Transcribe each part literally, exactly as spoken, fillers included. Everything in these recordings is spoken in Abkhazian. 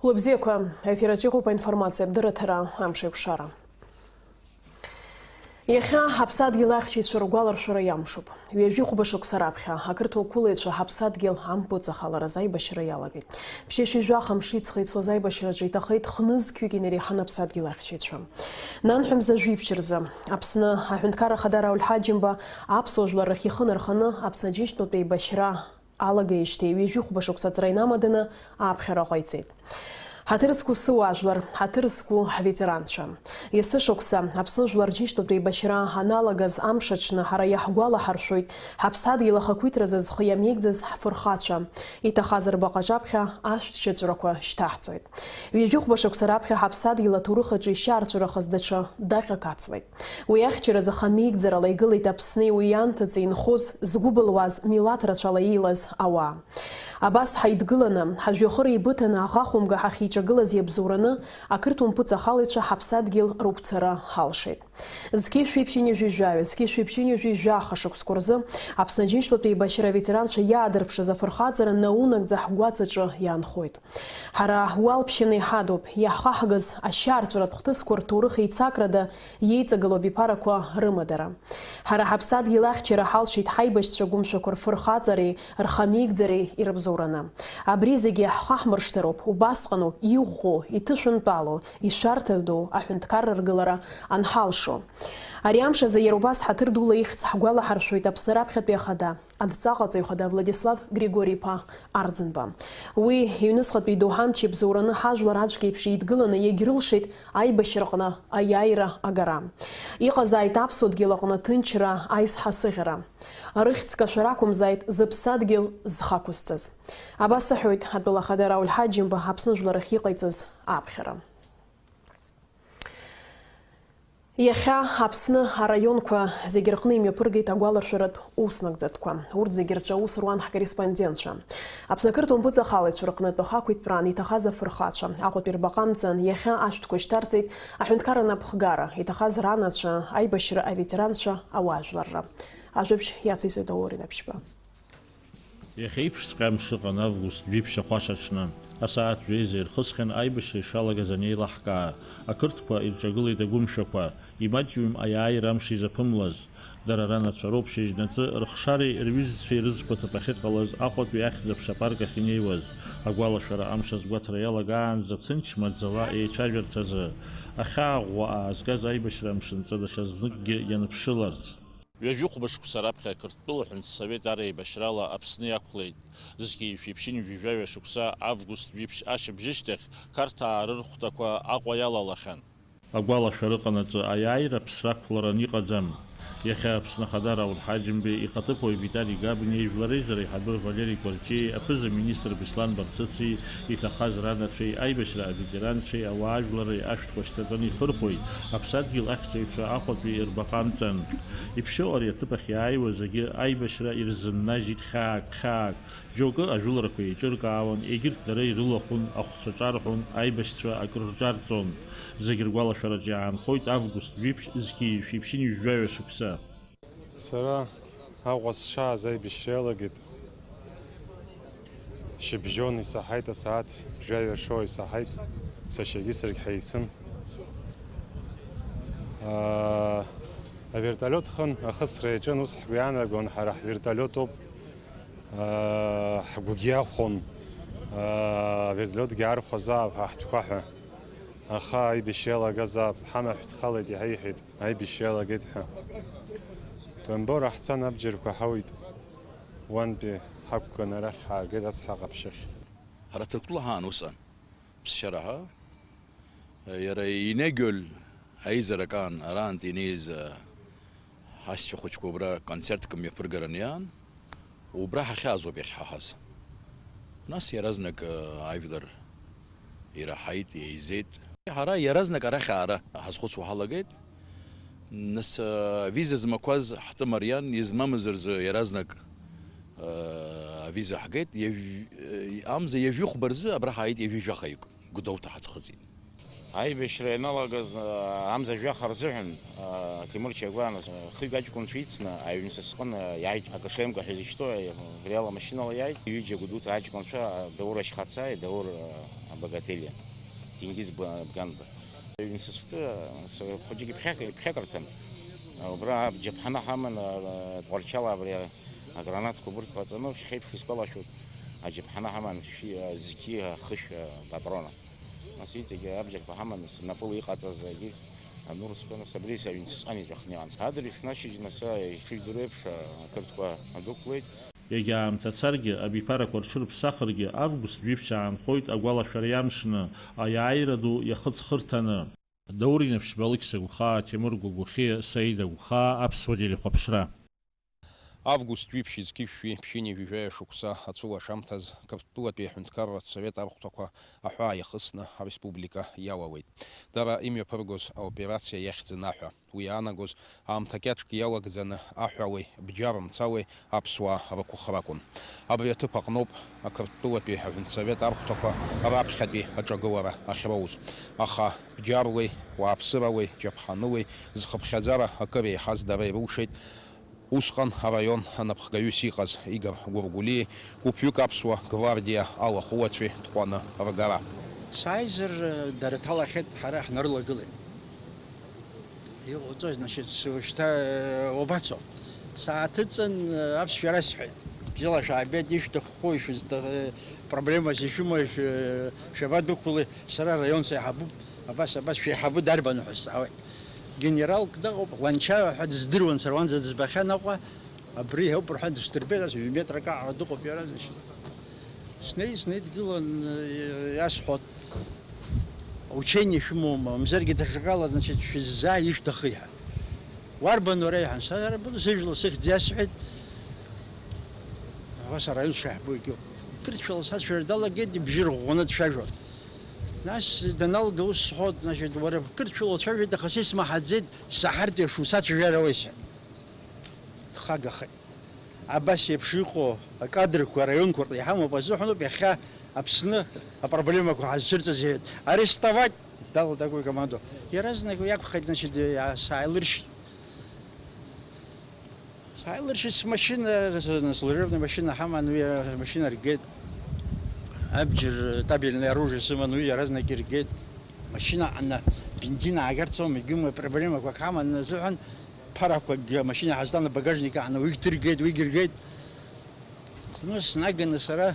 Лыбзиақәа, аефир аҿы иҟоуп аинформациатә дырраҭара «Амшеикәшара». Иахьа ҳаԥсадгьыл ахьчаҩцәа ргәаларшәара иамшуп. Ҩажәи хәба шықәса раԥхьа ақырҭуа қәылаҩцәа ҳаԥсадгьыл ампыҵахалараз аибашьра иалагеит. Ԥшьышәи жәаха мши ҵхи ицоз аибашьраҿы иҭахеит хнызқьҩык инареиҳан аԥсадгьыл ахьчаҩцәа. Нанҳәа мза жәиԥшь рзы Аԥсны Аҳәынҭқарра Ахада Рауль Ҳаџьымба аԥсуа жәлар рахь ихы нарханы Аԥсны Аџьынџьтәылатә еибашьра алагеижьҭеи ҩажәи хәба шықәса аҵра инамаданы ааԥхьара ҟаиҵеит. Ҳаҭыр зқәу сыуаажәлар, ҳаҭыр зқәу ҳветеранцәа. Есышықәса Аԥсны Жәлар Џьынџьтәылатә еибашьра аналагаз амш аҽны ҳара иаҳгәалаҳаршәоит ҳаԥсадгьыл ахақәиҭразы зхы иамеигӡаз ҳфырхацәа. Иҭахаз рбаҟа аҿаԥхьа ашәҭ шьаҵәрақәа шьҭаҳҵоит. Ҩажәи хәба шықәса раԥхьа ҳаԥсадгьыл аҭоурых аҿы ишьаарҵәырахаз даҽа даҟьак ацлеит. Уи ахьчаразы хамеигӡарала игылеит Аԥсни уи ианҭыҵ инхоз, згәы былуаз, милаҭ рацәала иилаз ауаа. Абас ҳаидгыланы, ҳажәҩахыр еибыҭаны, аӷа хәымга ҳахьиҿагылаз иабзоураны, ақырҭуа мпыҵахалаҩцәа ҳаԥсадгьыл рықәцара ҳалшеит. Зқьи шәиԥшьынҩажәи жәаҩа, зқьи шәиԥшьынҩажәи жәаха шықәсқәа рзы Аԥсны Аџьынџьтәылатә еибашьра аветеранцәа иаадырԥшыз афырхаҵара наунагӡа ҳгәаҵаҿы иаанхоит. Ҳара уалԥшьаны иҳадуп, иаҳхаҳгаз ашьаарҵәыратә хҭысқәа рҭоурых еицакрада иеиҵагылоу абиԥарақәа рымадара. Ҳара ҳаԥсадгьыл ахьчара ҳалшеит ҳаибашьцәа гәымшәақәа рфырхаҵареи рхамеигӡареи ирыбзоураны. Абри зегьы ҳхаҳмыршҭыроуп, убасҟаноуп иӷәӷәоу, иҭышәынтәалоу, ишәарҭаду аҳәынҭқарра ргылара анҳалшо. Ари амш азы иара убас ҳаҭыр дула ихьӡ ҳгәалаҳаршәоит Аԥсны раԥхьатәи ахада, адҵаҟаҵаҩ хада Владислав Григори-иԥа Арӡынба. Уи иҩнуҵҟатәи идоуҳа амчи бзоураны ҳажәлар аӡәк еиԥш еидгыланы иагьрылшеит аибашьраҟны аиааира агара. Иҟазааит аԥсуа дгьыл аҟны аҭынчра аизҳа сыӷьара. Рыхьӡ кашәар акәымзааит зыԥсадгьыл зхы ақәызҵаз. Абас аҳәоит атәыла ахада Рауль Ҳаџьымба Аԥсны жәлар ахь иҟаиҵаз аԥхьара. Иахьа Аԥсны араионқәа зегьы рҟны имҩаԥыргеит агәаларшәаратә ус нагӡатәқәа. Урҭ зегьы рҿы аус руан ҳкорреспондентцәа. Аԥсны ақырҭуа мпыҵахалаҩцәа рҟнытә ахақәиҭтәраан иҭахаз афырхацәа, Аҟәатәи рбаҟа амҵан иахьа ашәҭқәа шьҭарҵеит аҳәынҭқарра напхгара, иҭахаз ранацәа, аибашьра аветеранцәа, ауаажәларра. Ажәабжь иациҵоит Даур Инаԥшьба. Иахьа еиԥшҵәҟьа амш ыҟан август жәиԥшь ахәашаҽны. Асааҭ жәеиза ирхысхьан аибашьра ишалагаз анеилаҳкаа. Ақырҭқәа ирҿагылеит агәымшәақәа, имаҷҩым аиааира амш изаԥымлаз. Дара ранацәа роуп шьыжьнаҵы рыхшареи рҩызцәеи рызқәа ҭыԥ ахьыҟалаз Аҟәатәи ахьӡ-аԥша апарк ахь инеиуаз. Агәалашәара амш азгәаҭара иалагаанӡа ҭынч маӡала еицәажәарц азы. Ахьаа ӷәӷәа аазгаз аибашьра амшынҵа даҽазныкгьы ианыԥшыларц. Ҩажәи хәба шықәса раԥхьа Қырҭтәыла аҳәынҭсовет ареибашьрала Аԥсны иақәлеит. Зқьи жәшәи ԥшьынҩажәи жәаҩа шықәса август жәиԥшь ашьыбжьышьҭахь Қарҭаа рырхәҭақәа Аҟәа иалалахьан. Агәалашәара ыҟанаҵы аиааира ԥсра ақәларан иҟаӡам. Иахьа Аԥсны Ахада Рауль Ҳаџьымбеи ихаҭыԥуаҩ Витали Габниеи жәлар реизара аиҳабы Валери Кәарҷиеи аԥыза-министр Беслан Барцыци иҭахаз ранацәеи аибашьра аветеранцәеи ауаажәларреи ашәҭқәа шьҭатәаны ихырхәоит аԥсадгьыл ахьчаҩцәа Аҟәатәи рбаҟа амҵан. Иԥшьоу ари аҭыԥ ахь иааиуа зегьы аибашьра ирзыннажьит хьаак-хьаак. Џьоукы ажәыларақәа еиҿыркаауан, егьырҭ дара ирылахәын, ахәцәа ҿарҳәон, аибашьцәа акрырҿарҵон. Зегь ргәалашәараҿы иаанхоит август жәиԥшь зқьи жәшәи ԥшьынҩажәи жәаҩа шықәса. Сара Аҟәа сшааз аибашьра иалагеит. Шьыбжьон исаҳаит, асааҭ жәаҩа шоу исаҳаит, сашьагьы саргь ҳаицын. Аа, авертолиот хын, ахысра иаҿын, ус ҳгәы иаанагон, ҳара ҳвертолиот ауп, аа, ҳгәгьы иахәон, аа, авертолиотгьы архәазаап ҳа ҳтәқәа ҳәа. Аха аибашьра иалагазаап, ҳамаҳә дхалеит, иҳаиҳәеит, аибашьра иалагеит ҳәа. Бамбора ҳцан, абџьарқәа ҳауит, уантәи ҳақәган арахь ҳааргеит ацҳа ҟаԥшьахь. Ҳара Ҭырқәтәыла ҳаан усҟан, ԥсшьара ҳәа. Иара Инегьоль аизарак аан, араантә инеиз, ҳасцәа хәыҷқәа убра концертк мҩаԥыргараны иаан. Убра ҳахьаазоуп иахьҳаҳаз. Нас иаразнак, э, ажәлар ираҳаит, еизеит. Ҳара иаразнак арахь аара ҳазхәыцуа ҳалагеит. Нас, э, авиза змақәаз ҳтәы мариан, измамыз рзы иаразнак, э, авиза ҳгеит. Ҩажә-, э, амза ҩажәи хәба рзы абра ҳааит, ҩажәи жәахаҩык Гәдоуҭа ҳаӡхыҵит. Аибашьра ианалагаз, аа, амза жәаха рзыҳәан, аа, Ҭемыр Чагәан, аа, хҩык аҷкәынцәа ицны аҩны са сҟны иааит, акашемга ҳәа изышьҭоу, аа, убриала амашьынала иааит. Ҩыџьа Гәдоуҭа аҷкәынцәа, аа, Даур ашьхацаи, Даур, аа, Богатели, Тенгиз Б-, Бганба. Ҩнсасты, с-, хәыҷык иԥхьак-, иԥхьакырҭан. Убра аб-, џьаԥҳаны ҳаман, а, Тҟәарчал абри агранатқәа убырҭ ҟаҵаны, шәхеиԥш исгәалашәоит, аџьаԥҳаны ҳаман шәи-, а, зқьи, а, хышә, а, патрона. Нас иҵегьы абџьарқәа ҳаман, снапыла иҟаҵаз, егьи, а, нурсқәа, нас абри са ҩнсысҟан иҵәахны иҟан. Адырҩаҽны ашьыжь, нас, а, ишыжәдыруа еиԥш, а, ақырҭқәа адәықәлеит. Иагьа аамҭа царгьы, абиԥарақәа рҽырԥсахыргьы, август жәиԥшь аанхоит агәалашәара иамшны, аиааира ду иахыҵхырҭаны. Даур Инаԥшьба, Алықьса Гәхаа, Ҭемыр Гәагәахьиа, Саида Гәхаа, Аԥсуа телехәаԥшра. Август ҩышәи зқьи жәшәи ԥшьынҩажәи жәаҩа шықәса ацәылашамҭаз Қырҭтәылатәи аҳәынҭқарратә совет архәҭақәа аҳәаа иахысны ареспублика иалалеит. Дара имҩаԥыргоз аоперациа иахьӡын аҳәа. Уи иаанагоз аамҭа кьаҿк иалагӡаны аҳәалеи бџьар мцалеи аԥсуаа рықәхаракәын. Абри аҭыԥ аҟноуп Ақырҭтәылатәи аҳәынҭсовет архәҭақәа раԥхьатәи аҿагылара ахьроуз. Аха бџьарлеи, уааԥсыралеи, џьаԥҳанылеи зхыԥхьаӡара акыр еиҳаз дара ирылшеит. Усҟан араион анапхгаҩыс иҟаз Игор Гәыргәлиеи гәыԥҩык аԥсуа гвардиа алахәылацәеи тҟәаны ргара. Сааизар, дара ҭалахьеит, ҳара ҳнарылагылеит. Иҟауҵои, значит, шьҭа, э, уабацо? Сааҭыҵын, э, аԥсшәа расҳәеит. Бзиала шәаабеит, ишәҭаххои, шәызҭа-, э, проблемас ишәымои, шә-, шәабадәықәлеи? Сара араион саиҳабуп, абас, абас, шәеиҳабы дарбану ҳәа сҵаауеит. Генералк дыҟоуп, Ланчаҩа ҳәа дыздыруан, сара уанӡа дызбахьан Аҟәа, абри ауп рҳәан дысдырбеит, ас ҩ-метрак аҟара дыҟоуп иара, значит. Снеи, снеидгылан, э, иасҳәот, учение шәымоума, мамзаргьы даҽакала, значит, шәыззаа ишәҭахи ҳәа. Уарбан уара, иҳәан, сара быду сыжәла сыхьӡ иасҳәеит. Ус араион шаҳбо егьоуп. Қырҭшәала сацәажәара далагеит, ибжьы рӷәӷәаны дцәажәон. Нас даналга ус сҳәот, значит, уара қырҭшәала уцәажәоит, аха са исмаҳаӡеит, саҳартә еиԥш уцацәажәар ауеи сҳәеит. Дхагахеит. Абас еиԥш иҟоу акадрқәа араионқәа рҟны иҳамоуп азыҳәаноуп иахьа Аԥсны апроблемақәа ҳазцәырҵыз иҳәеит. Арестовать! Далагоит икомандо. Иаразнак уи акәхеит, значит, иа-, сааилыршьит. Сааилыршьит смашьына, с-, служебная машина ҳаман, уи амашьына ргеит. Абџьар табельное оружие сыман, уи иаразнак иргеит. Машьына аҟны бензин аагарц аума, егьиума, проблемақәак ҳаман азыҳәан, ԥарақәакгьы амашьына ҳазҭан, абагажник аҟны уигь дыргеит, уигь иргеит. Зны снаганы сара,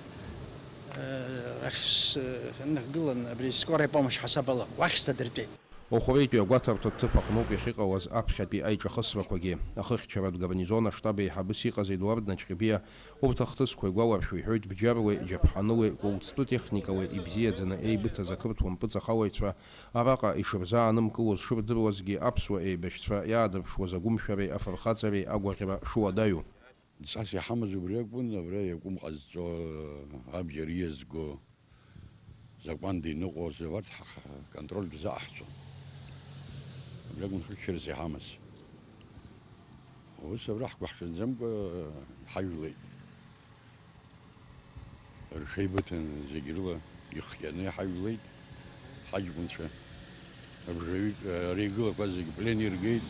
э, ахь с-, сыннахгылан, абри скорая помощь ҳасабала уахь сҭадыртәеит. Охәреитәи агәаҭарҭа ҭыԥ аҟноуп иахьыҟалаз аԥхьатәи аиҿахысрақәагьы. Ахыхьчаратә гарнизон аштаб еиҳабыс иҟаз Едуард Наҷҟьебиа урҭ ахҭысқәа игәаларшәо иҳәоит, бџьарлеи, џьаԥҳанылеи, кәылҵтәы техникалеи ибзиаӡаны еибыҭаз ақырҭуа мпыҵахалаҩцәа араҟа ишырзаанымкылоз шырдыруазгьы, аԥсуа еибашьцәа иаадырԥшуаз агәымшәареи афырхаҵареи агәаӷьра шуадаҩу. Дҵас иҳамаз убри акәын, абра иакәым ҟазҵо, абџьар иазго, закәанда иныҟәоз, абарҭ ҳа-, ҳа-, контрольтә заҟаҳҵон. Абри акәын хыччарас иҳамаз. Ус абра ҳгәыҳҽанӡамкәа иҳажәлеит. Рҽеибыҭан зегь рыла ихҟьаны иҳажәлеит ҳаҷкәынцәа. Абжаҩык, ара игылақәаз зегь плен иргеит.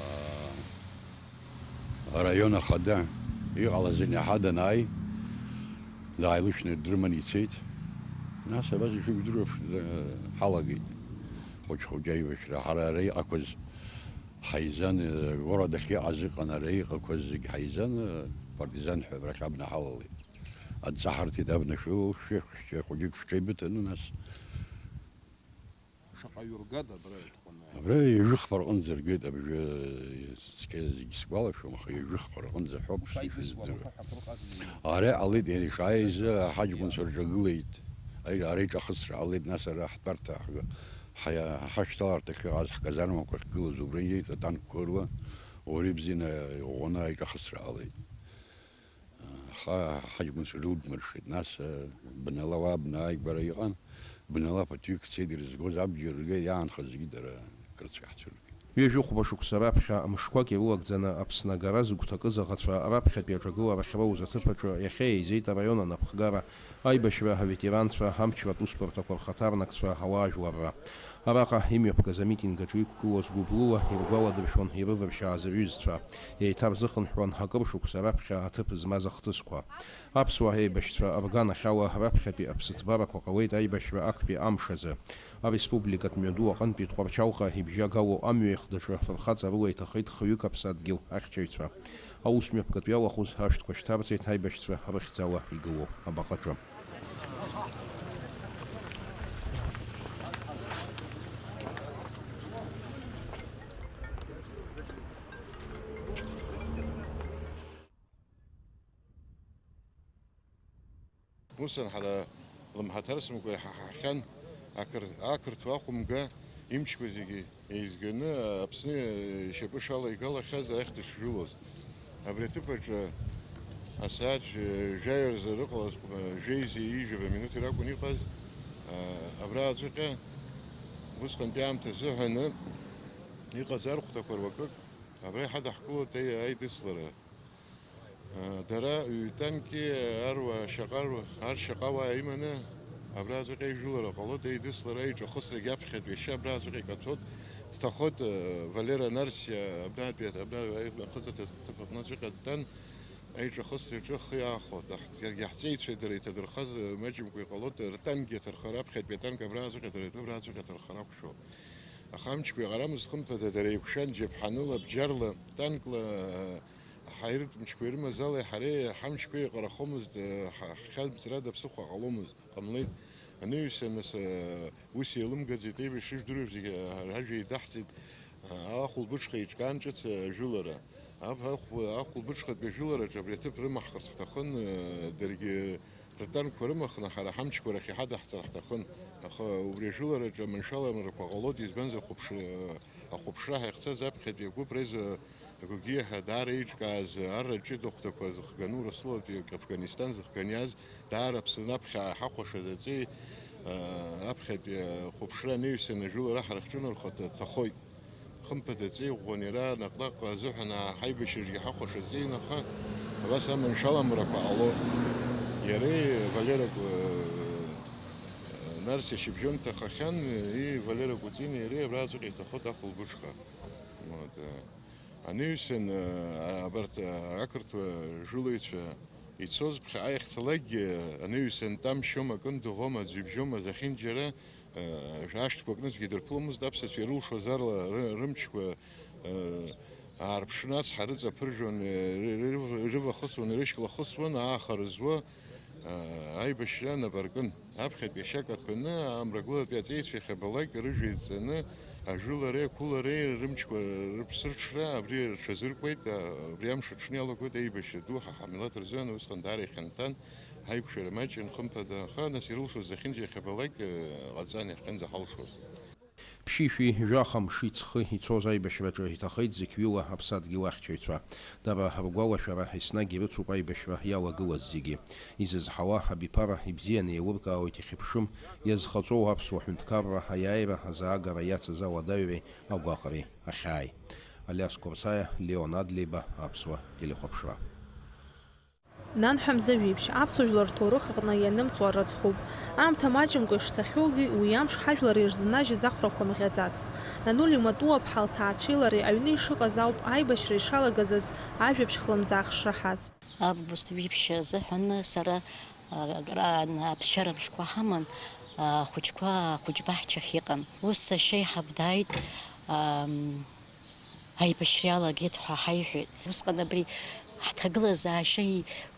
Аа, араион ахада иҟалаз иаҳа данааи, дааилышәны дрыманы ицеит. Нас абас ишыжәдыруа ԥшӡа ҳалагеит. Хәыҷ-хәыҷ аибашьра ҳара ара иҟақәаз ҳаизан, город ахьыҟаз ыҟан, ара иҟақәаз зегь ҳаизан, партизан ҳәа абрахь абна ҳалалеит. Адҵа ҳарҭеит, абна шәылалшәшәа, хәшьцәа хәыҷык шәҽеибыҭаны, нас. Шаҟа иургада абра иатҟәаны? Абра ҩажәи хԥа рҟынӡа ргеит, абжьы цқьа зегь сгәалашәом, аха ҩажәи хԥа рҟынӡа ҳәоуп. Ара иҟалеит, иара ишааиз ҳаҷкәынцәа рҿагылеит. Ара, ара иҿахысра ҟалеит, нас ара ҳтәарҭа ҳга-, ҳа-, ҳашьҭаларҭахь иҟаз ҳказармақәа ахьгылаз убра инеит атанкқәа рыла, убри бзианы иӷәӷәаны аиҿахысра ҟалеит. Аха ҳаҷкәынцәа рылдмыршеит, нас, бнала уа бнааигәара иҟан, бнала ԥыҭҩык цеит ирызгоз абџьар ргеит, иаанхазгьы дара крыцәа иаҳцәыргеит. Ҩажәи хәба шықәса раԥхьа мышқәак ирылагӡаны Аԥсны агара зыгәҭакыз аӷацәа раԥхьатәи аҿагылара ахьроуз аҭыԥ аҿы иахьа еизеит араион анапхгара Аибашьра аветеранцәа, амчратә усбарҭақәа рхаҭарнакцәа, ауаажәларра. Араҟа имҩаԥгаз амитинг аҿы иқәгылоз гәыблыла иргәаладыршәон ирываршьааз рҩызцәа. Еиҭарзыхынҳәуан акыр шықәса раԥхьа аҭыԥ змаз ахҭысқәа. Аԥсуа еибашьцәа рганахьала раԥхьатәи аԥсыҭбарақәа ҟалеит аибашьра актәи амш азы. Ареспубликатә мҩаду аҟынтәи Тҟәарчалҟа ибжьагало амҩа ихдаҿы фырхаҵарыла иҭахеит хҩык аԥсадгьыл ахьчаҩцәа. Аус мҩаԥгатә иалахәыз ашәҭқәа шьҭарҵеит аибашьцәа рыхьӡала игылоу абаҟаҿы. Ус ан ҳара лымҳаҭарсымкәа иҳаҳахьан ақыр-, ақырҭуа ахәымга имчқәа зегьы еизганы Аԥсны ишьапы шалаигалахьаз ахь дышжәылоз. Абри аҭыԥ аҿы асааҭ жәаҩа рзы рыҟалаз жәеиза ҩажәа минуҭ ракәын иҟаз, абра аӡәыҟьа усҟантәи аамҭа азыҳәаны иҟаз архәҭақәа руакык абра иҳадаҳкылоит аи-, аидыслара. Дара ҩ-танки аруа шьаҟа, ар шьаҟа уаа иманы абраҵәҟьа ижәылара ҟалоит, еидыслара, еиҿахысрагьы аԥхьатәи ашьа абраҵәҟьа икаҭәоит, дҭахоит, Валера Нарсиа абнатәи, абна ахыҵырҭа ҭыԥ аҟныҵәҟьа дтәан, аиҿахысраҿы ахы иаахәоит. Аҳ-, иаргьы ҳҵеицәеи дара иҭадырхаз маҷымкәа иҟалоит, ртанкгьы аҭархара, аԥхьатәи атанк абраҵәҟьа, дара ртәы абраҵәҟьа аҭархара ақәшәо. Аха амчқәа иҟарамызт, хымԥада, дара еиқәшәан, џьаԥҳаныла, бџьарла, танкла, ҳаиртә мчқәа ирымаз ала, ҳареи ҳамчқәеи еиҟарахомызт, ҳа-, ҳхьа мҵрада ԥсыхәа ҟаломызт, ҟамлеит. Анаҩсан, нас, ус еилымгаӡеит, еибашьра ижәдыруеи зегьы, ҳажәа еидаҳҵеит, ахәылбыҽха еиҿкаан ҿыц ажәылара. Аб-, ахә-, ахәылбыҽхатәи ажәылараҿы абри аҭыԥ рымаҳхырц ҳҭахын, даргьы ртанкқәа рымахны ҳара ҳамчқәа рахь иҳадаҳҵар ҳҭахын. Аха убри ажәылараҿы аманшәаламрақәа ҟалоит, избанзар, ахәаԥш-, ахәаԥшра ҳахьцаз аԥхьатәи агәыԥ рзы Агәгьы иаҳәа даара еиҿкааз арратә ҷыда ахәҭақәа зыхганы Урыстәылатәи Афганистан зыхганы иааз, даара Аԥсны аԥхьа ҳахәаша заҵәи, аԥхьатәи ахәаԥшра анаҩсан ажәылара ҳара ҳҿынархо дҭахоит. Хымԥада, ҵеи ӷәӷәаны иара наҟ-наҟ азыҳәан ҳаибашьраҿгьы ҳахәаша ҵеин, аха абас аманшәаламрақәа ҟало. Иареи Валера Ку-, Нарсиа шьыбжьон ҭахахьан, и Валера Кәыҵини иареи абраҵәҟьа иҭахоит ахәылбыҽха. Вот, э, Анаҩсан, а, абарҭ, а, ақырҭуа жәылаҩцәа ицоз ԥхьаҟа иахьцалакгьы, анаҩсан тамшьома, кындыӷәома, аӡәы ибжьома, зехьынџьара, а, ашәҭқәа кны аӡәгьы дырԥыломызт, аԥсацәа ирылшоз арла ры-, рымчқәа, а, аарԥшны ацҳа рыҵаԥыржәон, ры-, ры-, рывахысуан, ирышьклахысуан, ааха рызуа, Аибашьра нап аркын. Аԥхьатәи ашьа каҭәаны, амрагылатәи аҵеицәа иахьабалак рыжәҩа иҵаны, ажәылареи ақәылареи рымчқәа рыԥсырҽра абри рҽазыркуеит, абри амш аҽны иалагоит аибашьра ду ҳа ҳамилаҭ рзыҳәан, усҟан даара ихьанҭан, ҳаиқәшәара маҷын, хымԥада, аха нас ирылшоз зехьынџьа иахьабалак ҟаҵан иахьынӡаҳалшоз. Ԥшьышәи жәаха мши ҵхи ицоз аибашьраҿы иҭахеит зықьҩыла аԥсадгьыл ахьчаҩцәа. Дара ргәалашәара еснагь ирыцуп аибашьра иалагылаз зегьы. Изызҳауа абиԥара ибзианы еилыркаауеит ихьыԥшым, иазхаҵоу аԥсуа ҳәынҭқарра аиааира азаагара иацыз ауадаҩреи агәаҟреи ахьааи. Алиас Қәарсаиа, Леон Адлеиба, Аԥсуа телехәаԥшра. Нанҳәа Мза Жәиԥшь аԥсуа жәлар рҭоурых аҟны ианымҵуа рыцхәуп. Аамҭа маҷымкәа ишцахьоугьы, уи амш ҳажәлар ирзынажьыз ахәрақәа мӷьаӡац. Нанули Матуаԥҳа лҭаацәеи лареи аҩны ишыҟаз ауп аибашьра ишалагаз азы ажәабжь хлымӡаах шраҳаз. Август ҩаԥшьа азыҳәан сара, а, акран аԥсшьара мшқәа ҳаман, ахәыҷқәа ахәыҷбаҳчахь иҟан. Ус ашьеиҳаб дааит, ам, Аибашьра иалагеит ҳәа ҳаиҳәеит. Усҟан абри ҳҭагылазаашьа,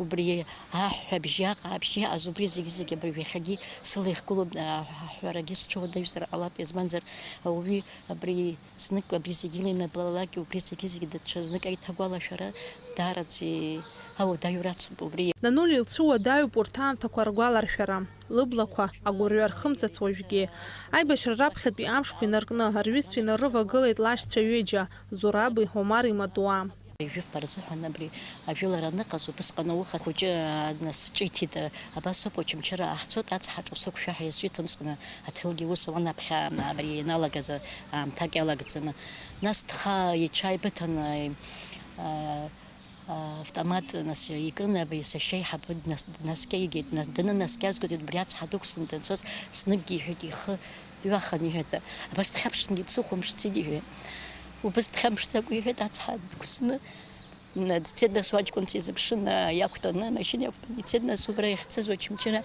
убри аҳәҳәабжь иаҟа, абжьы иаҟаз убри зегьы-зегьы абыржә иахьагьы сылихгылоуп, а, аҳәарагьы сҽуадаҩзар ҟалап, избанзар, ауаҩы абри знык абри зегьы илеинаблалак, убри зегьы-зегьы даҽа знык аиҭагәалашәара даараӡа ауадаҩра ацуп убри. Нанули лцәуадаҩуп урҭ аамҭақәа ргәаларшәара. Лыблақәа агәырҩа рхымҵыц уажәгьы. Аибашьра раԥхьатәи амшқәа инаркны, рҩызцәа инарывагылеит лашьцәа ҩыџьа, Зураби Омари Матуа. Ижәытәқәа рзыҳәан абри ажәылара аныҟаз, убысҟан ауха хәыҷы, а, нас ҿиҭит, а, абас ауп, Очамчыра ҳцоит, ацҳаҿы сықәшәа ҳәа иазҿиҭын, усҟан аҭелгьы ус ауан аԥхьа, а, абри ианалагаз, а, аамҭак иалагӡаны. Нас дхаа иҽааибыҭан, а, а, Автомат, нас, икын, абри сашьа еиҳабы днас-, днаскьа игеит, нас, данынаскьазгоит, убри ацҳа дықәсны данцоз, сныкгьы иҳәеит, ихы ҩаханы иҳәеит, абас дхьаԥшынгьы дсыхәамԥшӡеит, иҳәеит. Убас дхьамԥшӡакәа иҳәеит, ацҳа дықәсны, н-, дцеит, нас, уаҷкәынцәа изыԥшын, а, иақәтәаны, амашьына иақәтәаны ицеит, нас, убра иахьцаз Очамчыра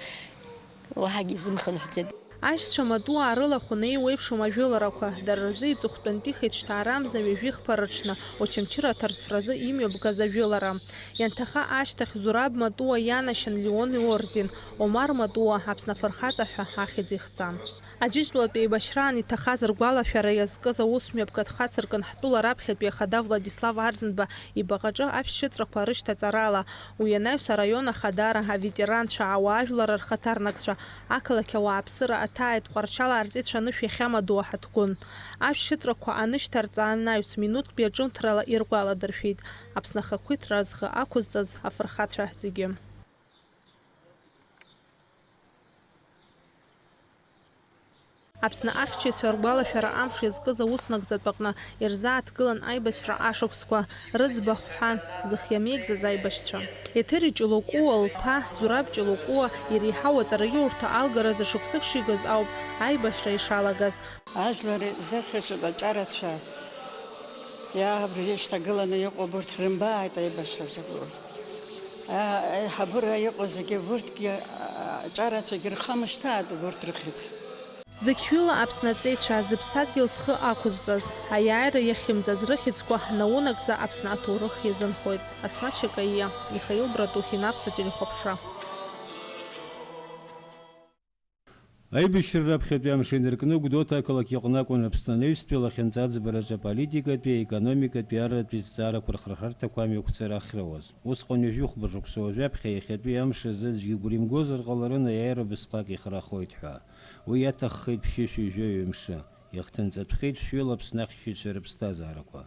уаҳагьы изымхынҳәӡеит. Аишьцәа матуаа рылахәын еиуеиԥшым ажәыларақәа, дара рзы иҵыхәтәантәи хеиҿҭаарамза ҩажәи хԥа рыҽны, Очамчыра аҭарцәразы имҩаԥгаз ажәылара. Ианҭаха ашьҭахь Зураб Матуа ианашьан Леон иорден, Омар Матуа Аԥсны афырхаҵа ҳәа ахьӡ ихҵан. Аџьынџьтәылатә еибашьраан иҭахаз ргәалашәара иазкыз аусмҩаԥгатә хацыркын ҳтәыла раԥхьатәи ахада Владислав Арӡынба ибаҟаҿы ашәшьыҵәрақәа рышьҭаҵарала, уи анаҩс араион ахадара, аветеранцәа, ауаажәлар рхаҭарнакцәа, ақалақь ауааԥсыра аҭааит Тҟәарчал аарҵеицәа анышә иахьамадоу аҳаҭгәын. Ашәшьыҵәрақәа анышьҭарҵа анаҩс, минуҭтәи аҿымҭрала иргәаладыршәеит Аԥсны ахақәиҭра зхы ақәызҵаз афырхацәа зегьы. Аԥсны ахьчаҩцәа ргәалашәара амш иазкыз ауснагӡатә аҟны ирзааҭгылан аибашьра ашықәсқәа, рыӡбахә ҳәа зых иамеигӡаз аибашьцәа. Еҭери Ҷулакәуа лԥа Зураб Ҷулакәуа иреиҳау аҵараиурҭа алгаразы шықәсык шигаз ауп аибашьра ишалагаз. Ажәлар зыхьчоит аҿарацәа, иа-, абри ишьҭагыланы иҟоу убурҭ рымбааит аибашьра закәу. А-, аиҳабыра иҟоу зегьы, урҭгьы, а-, аҿарацәагьы рхамышҭааит убурҭ рыхьӡ. Зықьҩыла Аԥсны аҵеицәа зыԥсадгьыл зхы ақәызҵаз, аиааира иахьымӡаз рыхьӡқәа ҳнаунагӡа Аԥсны аҭоурых иазынхоит. Асмаҭ Шьакаиа, Михаил Братухин, Аԥсуа телехәаԥшра. Аибашьра раԥхьатәи амш инаркны Гәдоуҭа ақалақь иҟны акәын Аԥсны анаҩстәи лахьынҵа аӡбараҿы аполитикатәи, аекономикатәи, арратәи зҵаарақәа рхырхарҭақәа амҩақәҵара ахьрауаз. Усҟан ҩажәихәба шықәса уажәаԥхьа иахьатәи амш азы аӡәгьы игәра имгозар ҟаларын аиааира убысҟак ихрахоит ҳәа. Уи иаҭаххеит ԥшьышәи жәаҩа мшы. Иахҭынҵатәхеит шәҩыла Аԥсны ахьчаҩцәа рыԥсҭазаарақәа.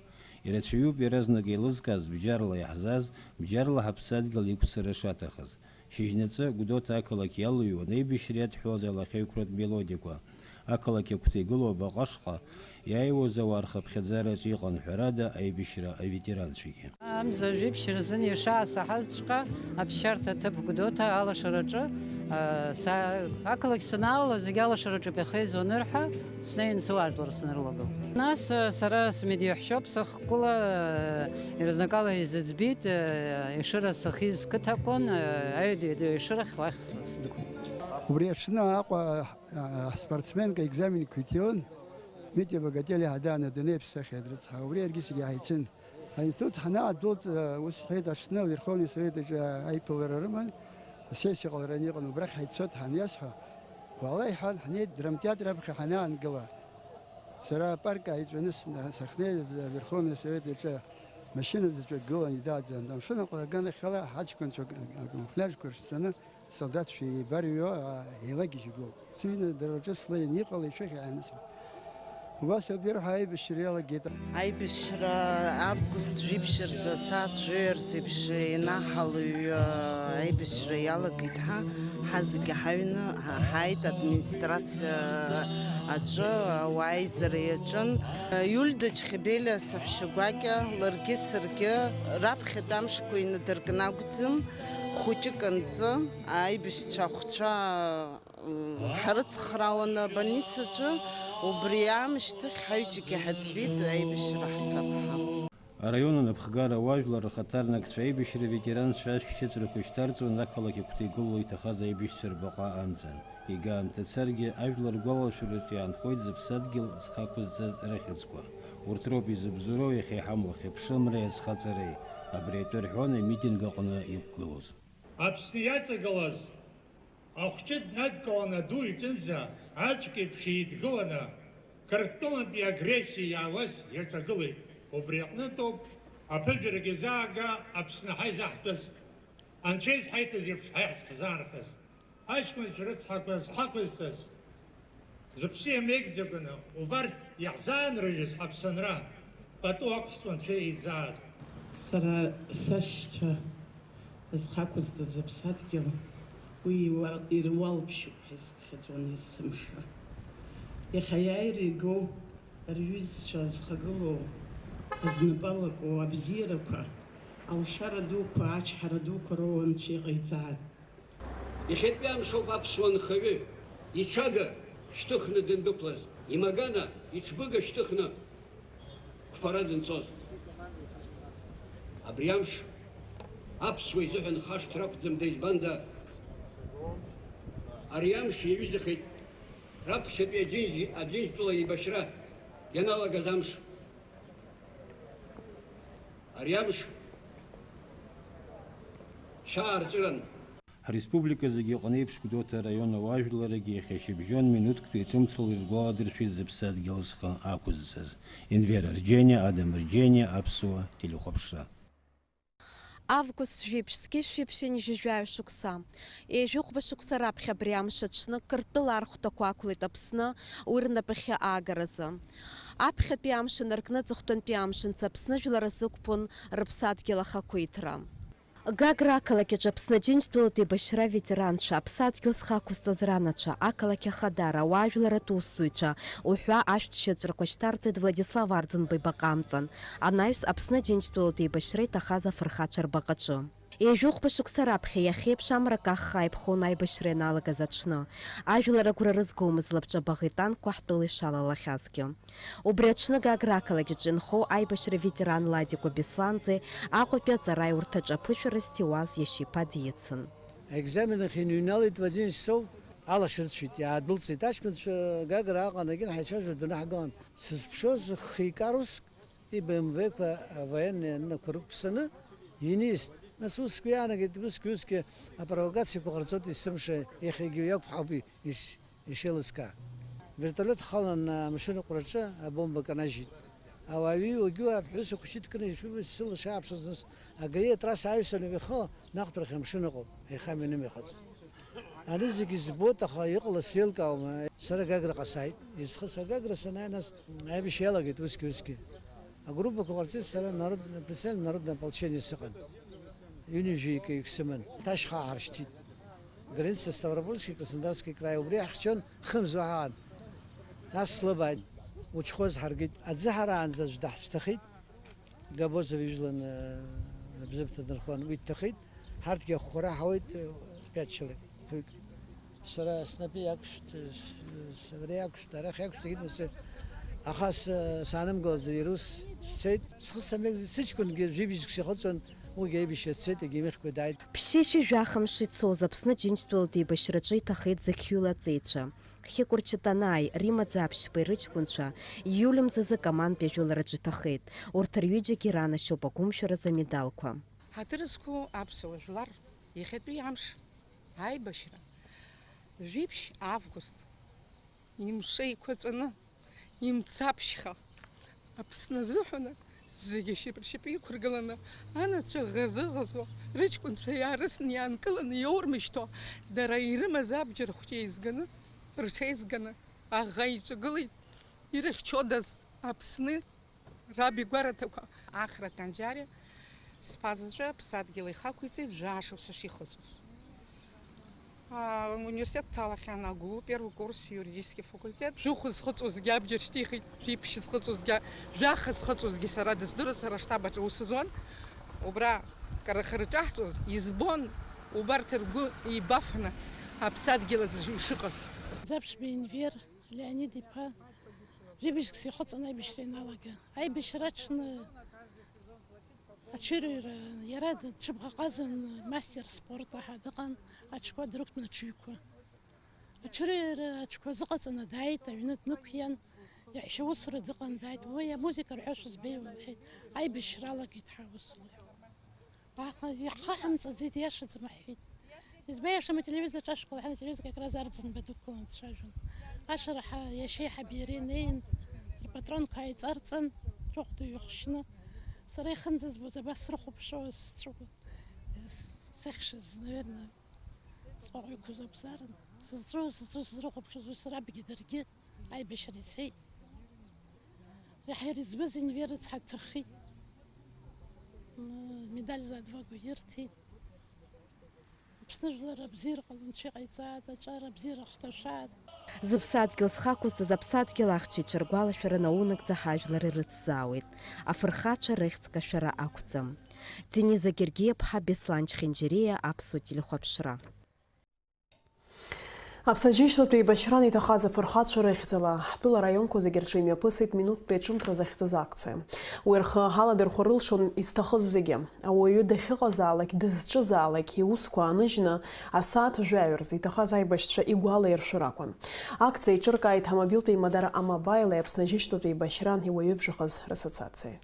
Ирацәаҩуп иаразнак еилызкааз, бџьарла иаҳзааз, бџьарла ҳаԥсадгьыл иқәцара шаҭахыз. Шьыжьнаҵы Гәдоуҭа ақалақь иалыҩуан аибашьра иадҳәалаз алахьеиқәратә мелодиақәа. Ақалақь агәҭа игылоу абаҟа ашҟа иааиуаз ауаа рхыԥхьаӡараҿы иҟан, ҳәарада, аибашьра аветеранцәагьы. Амза жәиԥшь рзын ишаасаҳазҵәҟьа, аԥсшьарҭа аҭыԥ Гәдоуҭа алашараҿы, а, са-, ақалақь санаала, зегьы алашараҿы ԥыхьа изонырҳәа, снеин сыуаажәлар снырлагылт. Нас, а, сара смедиаҳәшьоуп, сыхкәыла, а, иаразнакала изыӡбеит, а, Ешыра сахьиз қыҭа акәын, а, аҩаду Ешырахь уахь с-, сдәықәлеит. Убри аҽны Аҟәа, а, ҳспортсменка аекзаменқәа иҭиуан, Митиа Багателиа ҳадаан адунеи аԥсахьа дрыцҳа, убри иаргьы саргьы ҳаицын. Аинститут ҳанаадәылҵ, ус сҳәеит, аҽны Верховный Совет аҿы аиԥылара рыман, асессиа ҟалараны иҟан, убрахь ҳаиццот ҳаниасҳәа, уаала, иҳәан, ҳнеит драмтеатр аԥхьа ҳанаангыла. Сара апарк ааиҵәаны сна-, сахьнеиз, Верховный Совет аҿы машьына заҵәык гылан, идааӡан, амшын аҟәара аганахьала ҳаҷкәынцәа камуфляжқәа ршәҵаны, Солдатцәа еибарҩуа, еилагьежьуа гылоуп. Сыҩны дара рҿы слеин, иҟалеи шәыхьи ҳәа анысҳәа. Убас ауп ирҳәо, аибашьра иалагеит. Аибашьра август жәиԥшь рзы асааҭ жәаҩа рзеиԥш инаҳалҩ аибашьра иалагеит ҳәа, ҳа зегьы ҳаҩны ҳа-, ҳааит администрациа аҿы, ауаа аизара иаҿын. Иуль Дачхебелиа саҳәшьа гәакьа, ларгьы саргьы раԥхьатә амшқәа инадыркны акәӡам, хәыҷык анҵы. Аибашьцәа ахәцәа, м, ҳрыцхраауан абольницаҿы, убри аамышьҭахь ҳаҩыџьагьы ҳаӡбеит аибашьра ҳцап ҳәа. Араион анапхгара ауаажәлар рхаҭарнакцәа аибашьра аветеранцәа ашәшьыҵәрақәа шьҭарҵон ақалақь агәҭа игылоу иҭахаз аибашьцәа рбаҟа амҵан. Ига аамҭа царгьы, ажәлар ргәалашәараҿы иаанхоит зыԥсадгьыл зхы ақәызҵаз рыхьӡқәа. Урҭ роуп изыбзоуроу иахьа иҳамоу ахьыԥшымреи азхаҵареи, абри атәы рҳәон амитинг аҟны иқәгылоз. Аԥсны иаҵагылаз ахәҷы днадкыланы аду иҿынӡа аӡәк еиԥш еидгыланы, Қырҭтәылантәи агрессиа иаауаз иаҿагылеит. Убри аҟнытәоуп аԥыжәарагьы заага Аԥсны ҳаизаҳтәыз, Анцәа изҳаиҭаз еиԥш ҳаиҳа зҳзаанхаз, аҷкәынцәа рыцҳақәа зҳақәызҵаз, зыԥсы иамеигӡакәаны убарҭ иаҳзаанрыжьыз ҳаԥсынра пату ақәҳҵо Анцәа еизаат. Сара сашьцәа зхақәызҵаз аԥсадгьыл, уи иуа-, ируалԥшьоуп ҳәа исыԥхьаӡон есымша. Иахьа аиааира игоу рҩызцәа зхагылоу, знапы алаку абзиарақәа Алшара дуқәа, ачҳара дуқәа роуа Анцәа иҟаиҵааит. Иахьатәи амшоуп аԥсуа нхаҩы иҽага шьҭыхны дандәықәлаз, имагана иҽбыга шьҭыхны қәԥара данцоз. Абри амш аԥсуа изыҳәан хашҭра ақәӡам, деизбанда, ари амш иаҩызахеит раԥхьатәи аџьынџь-, аџьынџьтәыла еибашьра ианалагаз амш. Ари амш шәаарҵәыран. Ҳреспублика зегьы ыҟан еиԥш, Гәдоуҭа араион ауаажәларагьы иахьа шьыбжьон минуҭктәи ҿымҭрала иргәаладыршәеит зыԥсадгьыл зхы ақәызҵаз. Енвер Арџьениа, Адам Рџьениа, Аԥсуа телехәаԥшра. Август жәиԥшь зқьи жәшәи ԥшьынҩажәи жәаҩа шықәса. Ҩажәихәба шықәса раԥхьа абри амш аҽны Қырҭтәыла архәҭақәа ақәлеит Аԥсны уи рнапахьы аагаразы. Аԥхьатәи амш инаркны аҵыхәтәантәи амш анца Аԥсны жәлар азықәԥон рыԥсадгьыл ахақәиҭра. Гагра ақалақь аҿы Аԥсны Аџьынџьтәылатә еибашьра аветеранцәа, аԥсадгьыл зхы ақәызҵаз ранацәа, ақалақь ахадара, ауаажәларратә усзуҩцәа уҳәа ашәҭшьыҵәрақәа шьҭарҵеит Владислав Арӡынба ибаҟа амҵан, анаҩс Аԥсны Аџьынџьтәылатә еибашьра иҭахаз афырхацәа рбаҟаҿы. Ҩажәихәба шықәса раԥхьа иахьеиԥш амра каххаа иԥхон аибашьра ианалагаз аҽны. Ажәлар агәра рызгомызт лабҿаба ӷитанкқәа ҳтәыла ишалалахьазгьы. Убри аҽны Гагра ақалақь аҿы инхо аибашьра ветеран Ладикәа Бесланӡе Аҟәатәи аҵараиурҭаҿы аԥышәара зҭиуаз иашьа иԥа дицын. Аекзамен ахь иныҩналеит Владимир Сисов, алашара цәит, иаадәылҵит аҷкәынцәа Гагра аҟан, егьин ҳаицәажәо днаҳгылан. Сызԥшыз хы икаруск, иб М В-қәа, авоенные аннақәа рықәԥсаны инист. Нас усгьы иаанагеит, усгьы-усгьы апровокациақәа ҟарҵоит есымша, иахьагьы уи акәхап ис-, ишеилыскаа. Вертолиот халан амшын аҟәраҿы абомба канажьит. Ауаҩы уагьы аԥҳәыс ахәыҷы дкны ишәыба сылашааԥшыз, нас агаи атрасса аҩсаны иҩхо наҟтәарахь амшын ыҟоуп, аихамҩа нымҩахыҵ. Ани зегьы збоит, аха иҟалаз сеилкаауама. Сара Гаграҟа сааит. Изхыз Гагра санааи, нас аибашьра иалагеит усгьы-усгьы. Агруппақәа ҟарҵеит, сара народ-, представитель народное ополчение сыҟан. Ҩынҩажәи икы исыман. Ҭашьхаа ҳаршьҭит. Граница Ставропольский, Краснодарский край, убри иаҳхьчон, хымз уаҳа аан. Нас слыбааит, учхоз ҳаргеит. Аӡы ҳараанӡа аӡә даҳцәҭахеит. Габозов ижәлан, э, абзыԥҭа дынхон, уи дҭахеит. Ҳарҭгьы ахәхәара ҳауеит, э, пять человек, хәҩык. Сара снапы иақәшәт, с-, с-, абра иақәшәт, арахь иақәшәт, егьит нас, аха с-, саанымгылаӡа ирус сцеит. Схы самеигӡеит, сыҷкәынгьы жәибжьк сихыҵуан, уигьы аибашьра дцеит, егьимыхькәа дааит. Ԥшьышәи жәаха мши цоз Аԥсны Џьынџьтәылатә еибашьраҿы иҭахеит зықьҩыла аҵеицәа. Хьыкәыр Чатанааи Рима Ӡаԥшьбеи рыҷкәынцәа ииуль мзазы Камантәи ажәылараҿы иҭахеит. Урҭ рҩыџьагьы иранашьоуп агәымшәаразы амедалқәа. Ҳаҭыр зқәу аԥсуа жәлар, иахьатәи амш аибашьра, жәиԥшь август, имш еиқәаҵәаны, имцаԥшьха, Аԥсны азыҳәан зегьы шьапыршьапы иқәыргыланы, анацәа ӷазы-ӷазо, рыҷкәынцәа иаарысны иаанкыланы иоурмышьҭуа, дара ирымаз абџьар хәҷы еизганы, рҽеизганы, аӷа иҿагылеит. Ирыхьчодаз Аԥсны раб игәараҭақәа? Ахра Канџьариа сԥа заҵәы аԥсадгьыл ихақәиҵеит жәаа шықәса шихыҵуаз. Ауниверситет дҭалахьан, агәылу, первый курс, юридический факультет. Жәохә зхыҵуазгьы абџьар шьҭихит, жәиԥшь зхыҵуазгьы, жәаха зхыҵуазгьы сара дыздыруан, сара аштаб аҿы аус зуан. Убра карахара ҿаҳҵоз избон, убарҭ ргәы еибафаны аԥсадгьыл азы ишыҟаз. Ӡаԥшьба Енвер Леонид-иԥа, жәибжьк сихыҵын аибашьра ианалага. Аибашьра аҽны аҽырҩра, иара дцәыбӷаҟазан, мастер спорта ҳәа дыҟан, аҽқәа дрықәтәан аҽыҩқәа. Аҽырҩра аҽқәа азыҟаҵаны дааит, аҩны днықәиан, иаҳәшьа усура дыҟан, дааит. Уи амузыка рҳәашьа збеит, лҳәеит, аибашьра алагеит ҳәа ус лҳәеит. Аха иаҳхаҳамҵаӡеит, иашаӡам ҳҳәеит. Избан иашам ателевизор ҿашәкуа лҳәан, ателевизор как раз Арӡынба дықәлан дцәажәон. Ашара ҳа-, иашьеи ҳаби иареи неин, рпатронқәа ааиҵарҵан, шәахәда иҩахшьны. Сара ихынӡазбоз абас срыхәаԥшуа сҵәыуон. С-, сыхьшаз, наверное, сҟәаҟәақәаз акәзаарын. Сызҵәыуо, сызҵәыуо сызрыхәаԥшуаз, ус рабгьы даргьы аибашьра ицеит. Иаҳа иӡбаз Енвер рыцҳа дҭаххеит. М, медаль за отвагу ирҭеит. Аԥсны жәлар абзиара ҟаланы анцәа иҟаиҵааит, аҿар абзиара ахҭашәааит. Зыԥсадгьыл зхы ақәызҵаз аԥсадгьыл ахьчаҩцәа ргәалашәара наунагӡа ҳажәлар ирыцзаауеит. Афырхацәа рыхьӡ кашәара ақәӡам. Дениза Гергиа-ԥҳа, Беслан Чхинџьариа, Аԥсуа телехәаԥшра. Аԥсны Аџьынџьтәылатәи еибашьран иҭахаз афырхацәа рыхьӡала, ҳтәыла араионқәа зегьы рҿы имҩаԥысит минуҭтәи аҿымҭра захьӡыз акциа. Уи рхы аладырхәа рылшон изҭахыз зегьы. Ауаҩы дахьыҟазаалак, дызҿызаалак, иусқәа ааныжьны, асааҭ жәаҩа рзы иҭахаз аибашьцәа игәалаиршәар акәын. Акциа еиҿыркааит ҳамобилтәи имадара А-Мобаили Аԥсны Аџьынџьтәылатәи еибашьран иуаҩыбжахаз рассоциациеи.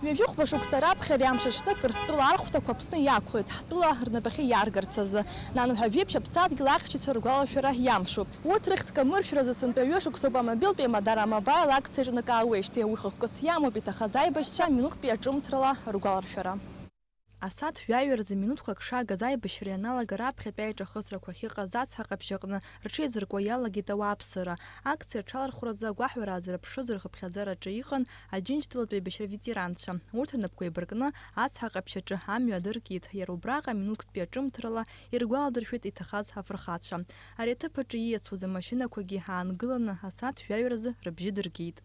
Ҩажәихәба шықәса раԥхьа ари амш аҽны Қырҭтәыла архәҭақәа Аԥсны иақәлеит, ҳтәыла рнапахьы иаргарц азы. Нанҳәа жәиԥшь аԥсадгьыл ахьчацәа ргәалашәара иамшуп. Урҭ рыхьӡ камыршәразы сынтәа ҩышықәса ауп амобилтәи имадара А-Мобаили акциа аҿнакаауеижьҭеи, уи хықәкыс иамоуп иҭахаз аибашьцәа минуҭтәи аҿымҭрала ргәаларшәара. Асааҭ жәаҩа рзы минуҭқәак шагаз аибашьра ианалага раԥхьатәи аиҿахысрақәа ахьыҟаз ацҳа ҟаԥшь аҟны рҽеизыркуа иалагеит ауааԥсыра. Акциа аҽалархәразы агәаҳәара аазырԥшыз рхыԥхьаӡараҿы иҟан Аџьынџьтәылатәи еибашьра ветеранцәа. Урҭ рнапқәа еибаркны ацҳа ҟаԥшь аҿы амҩа адыркит. Иара убраҟа минуҭктәи аҿымҭрала иргәаладыршәеит иҭахаз афырхацәа. Ари аҭыԥ аҿы ииасуаз амашьынақәагьы аангыланы асааҭ жәаҩа рзы рыбжьы дыргеит.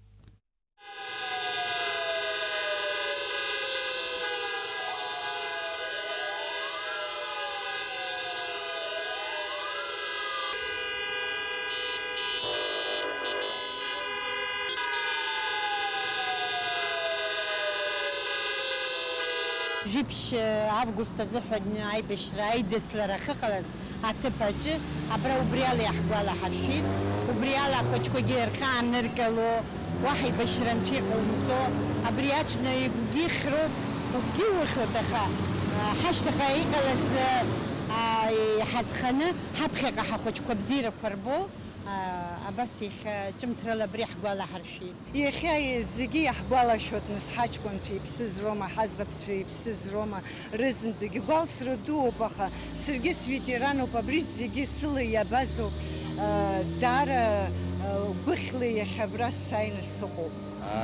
Жәиԥшь август азыҳәан аибашьра аидыслара ахьыҟалаз аҭыԥ аҿы, абра убри ала иаҳгәалаҳаршәеит, убри ала ахәыҷқәагьы рхы ааныркыло, уаҳа еибашьра анцәа иҟоумҵо, абри аҽны игәгьы ихьроуп, угәгьы ухьуеит, аха, а, ҳашьҭахьҟа иҟалаз, а, иҳазханы, ҳаԥхьаҟа ҳахәыҷқәа бзиарақәа рбо, а, абас иахьа ҿымҭрала абри ҳгәалаҳаршәеит. Иахьа зегьы иаҳгәалашәоит, нас, ҳаҷкәынцәа иԥсыз роума, ҳаӡӷабцәа иԥсыз роума, рызынтәыгьы гәалсра дууп, аха саргьы светерануп, абри зегьы сыла иабазоуп, э, даара, э, гәыхьла иахьа абра сааины сыҟоуп.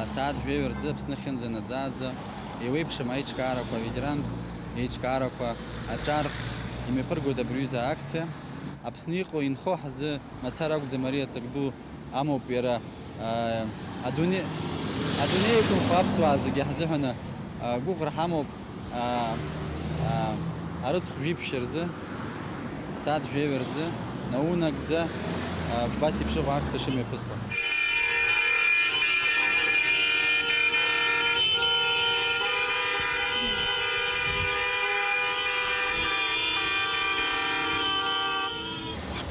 Асааҭ жәаҩа рзы Аԥсны ахьынӡанаӡааӡа еиуеиԥшым аиҿкаарақәа, аветерантә еиҿкаарақәа аҿар имҩаԥыргоит абриҩыза акциа. Аԥсны иҟоу инхо ҳзы мацара акәӡам, ари аҵак ду амоуп иара, аа, адунеи, адунеи иқәынхо аԥсуаа зегьы ҳзыҳәан, аа, гәыӷра ҳамоуп, аа, аа, арыцхә жәиԥшь рзы, асааҭ жәаҩа рзы, наунагӡа, аа, убас еиԥш иҟоу акциа шымҩаԥысло.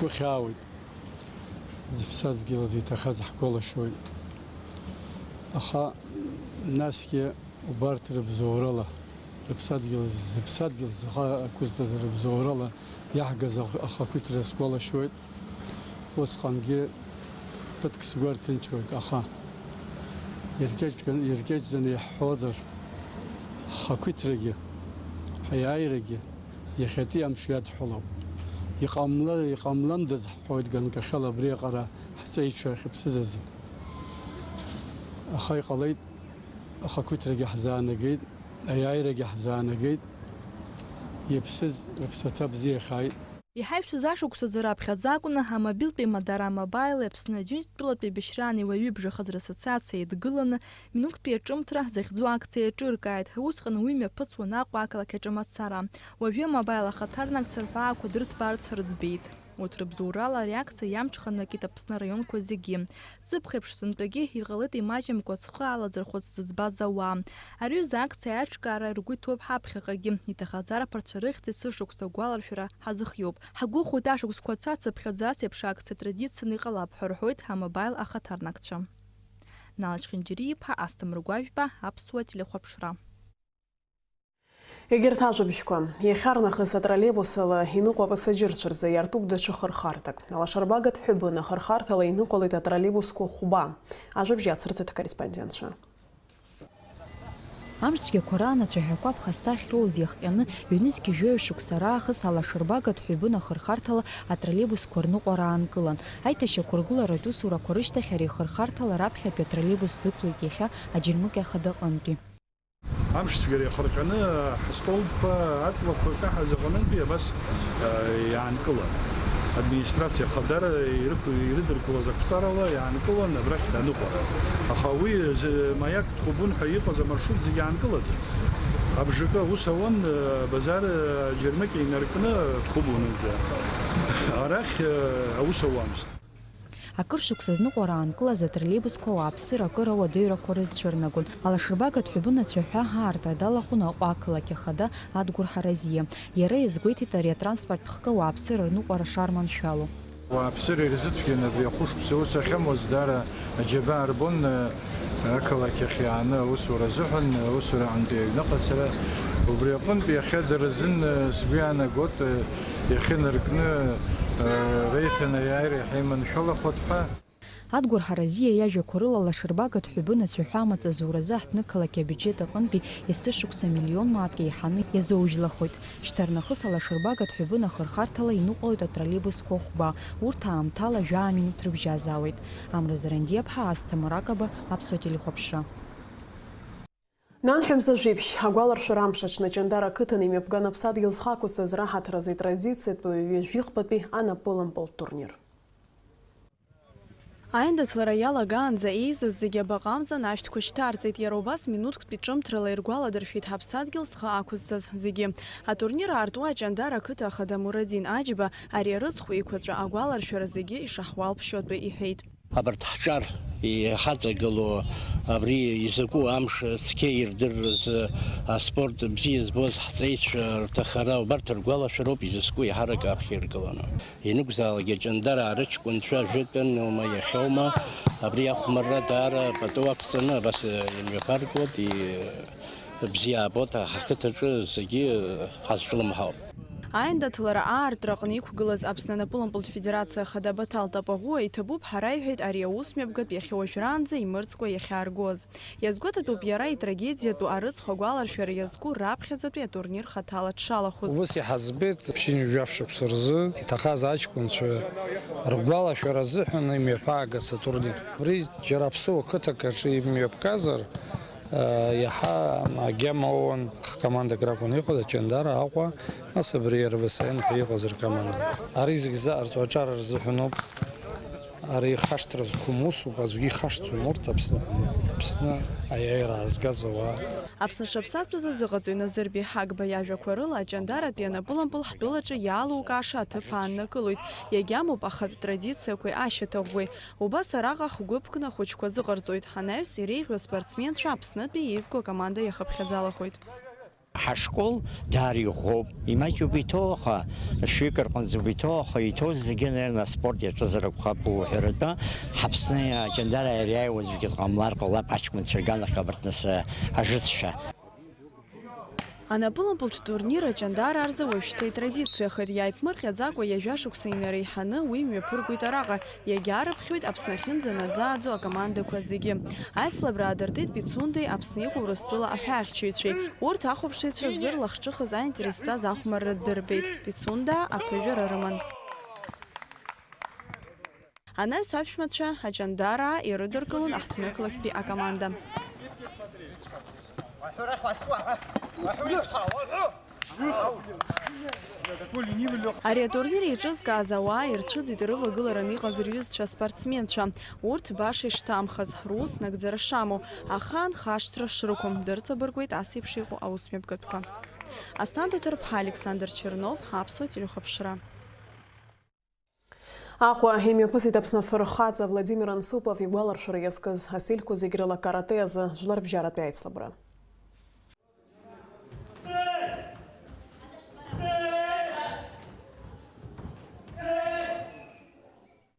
Ҳгәы хьаауеит. Зыԥсадгьыл азы иҭахаз ҳгәалашәоит. Аха насгьы убарҭ рыбзоурала, рыԥсадгьыл, зыԥсадгьыл зхы ақәызҵаз рыбзоурала иаҳгаз ахақәиҭра сгәалашәоит. Усҟангьы ԥыҭк сгәы арҭынчуеит, аха иркьаҿган-, иркьаҿӡаны иаҳҳәозар, ҳхақәиҭрагьы, ҳаиааирагьы, иахьатәи амш иадҳәалоуп. Иҟамла-, иҟамландаз ҳҳәоит ганкахьала абри аҟара ҳҵеицәа ахьыԥсыз азы. Аха иҟалеит, ахақәиҭрагьы ҳзаанагеит, аиааирагьы ҳзаанагеит, иаԥсыз рыԥсаҭа бзиахааит. Иҳаҩсыз ашықәсазы раԥхьаӡа акәны амобилтәи имадара А-Мобаили Аԥсны Аџьынџьтәылатәи еибашьраан иуаҩыбжахаз рассоциациа еидгыланы, Минуҭтәи аҿымҭра захьӡу акциа еиҿыркааит. Усҟан уи мҩаԥысуан Аҟәа ақалақь аҿы мацара. Уажәы А-Мобаили ахаҭарнакцәа рҳәаақәа дырҭбаарц рыӡбеит. Урҭ рыбзоурала ари акциа иамҽханакит Аԥсны араионқәа зегьы. Зыԥхеиԥш сынтәагьы иҟалеит имаҷымкәа зхы алазырхәыц зыӡбаз ауаа. Ари азы акциа аиҿкаара ргәы иҭоуп ҳаԥхьаҟагьы. Иҭахаз арԥарцәа рыхьӡ есышықәса агәаларшәара ҳазыхиоуп. Ҳгәыӷуеит ашықәсқәа цацыԥхьаӡа ас еиԥш акциа традицианы иҟалап ҳәа рҳәоит А-Мобаили ахаҭарнакцәа. Нала Чхинџьариа-иԥа, Асҭамыр Гәажәба, Аԥсуа телехәаԥшра. Егьырҭ ажәабжьқәа. Иахьарнахыс атроллейбус ала иныҟәап асаџьырцәа рзы, иартуп даҽа хырхарҭак. Алашарбагатә ҳәыбын ахырхарҭала иныҟәалеит атроллейбусқәа хәба. Ажәабжь иацырҵоит ҳкорреспондентцәа. Амш цәгьақәа раан ацәаҳәақәа ԥхасҭа ахьроуз иахҟьаны, ҩнызқь жәаҩа шықәса раахыс алашарбагатә ҳәыбын ахырхарҭала атроллейбусқәа рныҟәара аанкылан. Аиҭашьақәыргыларатә усурақәа рышьҭахь ари ахырхарҭала раԥхьатәи атроллейбус дәықәлеит иахьа Аџьармыкьа ахадаҟынтәи. Амш цәгьара иахырҟьаны, ҳастолбқәа, аҵлақәа каҳаз аҟынтәи абас, э, иаанкылан. Администрациа хадара ирықә-, ирыдыркылаз ақәҵарала иаанкылан абрахь аныҟәара. Аха уи зы маиак Хәыбын ҳәа иҟаз амаршрут зегьы аанкылаӡамызт. Абжакы аус ауан, э, Базар, э, Џьармыкьа инаркны Хәыбунынӡа. Арахь, э, аус ауамызт. Акыр шықәса зныҟәара аанкылаз атроллейбусқәа ауааԥсыра акыр ауадаҩрақәа рызцәырнагон. Алашырбагатә ҳәыбынацәа ҳәа аартра далахәын Аҟәа ақалақь ахада Адгәыр Ҳаразиа. Иара иазгәеиҭеит ари атранспорт хкы ауааԥсыра рныҟәара шарманшәало. Ауааԥсыра ирзыцәгьаны абри ахәышықәса аус ахьамуаз даара аџьабаа рбон, ақалақь ахь иааны аусура азыҳәан, аусура аҟынтәи аҩныҟа ацара. Убри аҟынтә иахьа дара рзын сгәы иаанагоит, иахьа инаркны, реиҭанеиааира иаҳа иманшәалахоит ҳәа. Адгәыр Ҳаразиа иажәақәа рыла, Алашырбагатә ҳәыбынацәа ҳәа амаҵ азуразы аҳҭнықалақь абиуџьет аҟынтәи есышықәса миллион мааҭк еиҳаны иазоужьлахоит. Шьҭарнахыс Алашырбагатә ҳәыбын ахырхарҭала иныҟәоит атроллейбусқәа хәба, урҭ аамҭала жәаа минуҭ рыбжьазаауеит. Амра Зарандиаԥҳа, Асҭа Мракаба, Аԥсуа телехәаԥшра. Нанҳәа мза жәиԥшь, агәаларшәара амш аҽны Ҷандара ақыҭан имҩаԥган аԥсадгьыл зхы ақәызҵаз раҳаҭыр азы итрадициатәу ҩажәихԥатәи анапылампылтә турнир. Аиндаҭлара иалагаанӡа еизаз зегьы абаҟа амҵан ашәҭқәа шьҭарҵеит, иара убас минуҭктәи ҿымҭрала иргәаладыршәеит ҳаԥсадгьыл зхы ақәызҵаз зегьы. Атурнир аартуа Аҷандара ақыҭа ахада Мурадин Аџьба ари арыцхә еиқәаҵәа агәаларшәара зегьы ишаҳуалԥшьо атәы иҳәеит. Абарҭ ҳҿар иҳаҵагылоу, абри изакәу амш цқьа ирдыррыз, аспорт бзиа збоз ҳҵеицәа рҭахара, убарҭ ргәалашәароуп изызку еиҳарак аԥхьа иргыланы. Ианакәзаалак Аҷандараа рыҷкәынцәа жәытәанума, иахьоума, абри ахәмарра даара пату ақәҵаны абас имҩаԥаргоит, и-, бзиа аабоит, ҳқыҭаҿы зегьы ҳазҿлымҳауп. Аиндаҭлара аартра аҟны иқәгылаз Аԥсны анапылампылтә федерациа ахада Баҭал Тапаӷәуа иҭабуп ҳара, иҳәеит, ари аус мҩаԥгатә иахьа уажәраанӡа имырӡкәа иахьааргоз. Иазгәаҭатәуп иара итрагедиатәу арыцхә агәаларшәара иазку раԥхьаӡатәи атурнир хаҭала дшалахәыз. Убас иҳаӡбеит, ԥшьынҩажәа шықәса рзы иҭахаз аҷкәынцәа ргәалашәара азыҳәан имҩаԥаагац атурнир. Абри џьара аԥсуа қыҭак аҿы имҩаԥгазар, Иаҳа агьама оуан, хкомандак ракәын иҟаз, Аҷандара, Аҟәа, нас абри Р В С Н ҳәа иҟаз ркоманда. Ари зегь заҟарҵо аҿар рзыҳәаноуп. Ари ихашҭра зқәым усуп, аӡәгьы ихашҭӡом урҭ Аԥсны, Аԥсны аиааира аазгаз ауаа. Аԥсны шаԥсазтәыз азыҟаҵаҩ Назыр Биҳагба иажәақәа рыла, Аҷандаратәи анапылампыл ҳтәылаҿы иалукааша аҭыԥ ааннакылоит, иагьамоуп ахатә традициақәеи ашьаҭаӷәӷәеи. Убас араҟа хәгәыԥкны ахәыҷқәа зыҟарҵоит, анаҩс иреиӷьу аспортсменцәа Аԥснытәи еизго акоманда иахыԥхьаӡалахоит. Ҳашкол даара иӷәӷәоуп, имаҷуп иҭоу, аха шәҩык рҟынӡа иҭоу, аха иҭоу зегьы, наверное, аспорт иаҿызар акәхап уҳәаратәы, ҳаԥсны Аҷандара иара иааиуа аӡәгьы дҟамлар ҟалап, аҷкәынцәа рганахь абарҭ нас ажыцәа. Анапылампылтә турнир Аҷандараа рзы уажәшьҭа итрадициахеит, иааиԥмырҟьаӡакәа ҩажәа шықәса инареиҳаны уи мҩаԥыргоит араҟа, иагьаарыԥхьоит Аԥсны ахьынӡанаӡааӡо акомандақәа зегьы. Аицлабра аадыртит Пицундеи Аԥсны иҟоу Урыстәыла аҳәаахьчаҩцәеи. Урҭ ахәаԥшыҩцәа зырлахҿыхыз аинтерес зҵаз ахәмарра ддырбеит. Пицунда аԥыжәара рыман. Анаҩс аԥшәмацәа Аҷандараа ирыдыркылон аҳҭнықалақьтәи акоманда. Ари атурнир еиҿызкааз ауаа ирцәыӡит ирывагылараны иҟаз рҩызцәа аспортсменцәа. Урҭ баша ишҭамхаз, рус нагӡара шамоу, ахаан хашҭра шрықәым дырҵабыргуеит ас еиԥш иҟоу аусмҩаԥгатәқәа. Асҭанда Ҭарԥҳа, Александр Чернов, Аԥсуа телехәаԥшра. Аҟәа имҩаԥысит Аԥсны афырхаҵа Владимир Ансупов игәаларшәара иазкыз астильқәа зегь рыла каратэ азы жәларбжьаратәи аицлабра.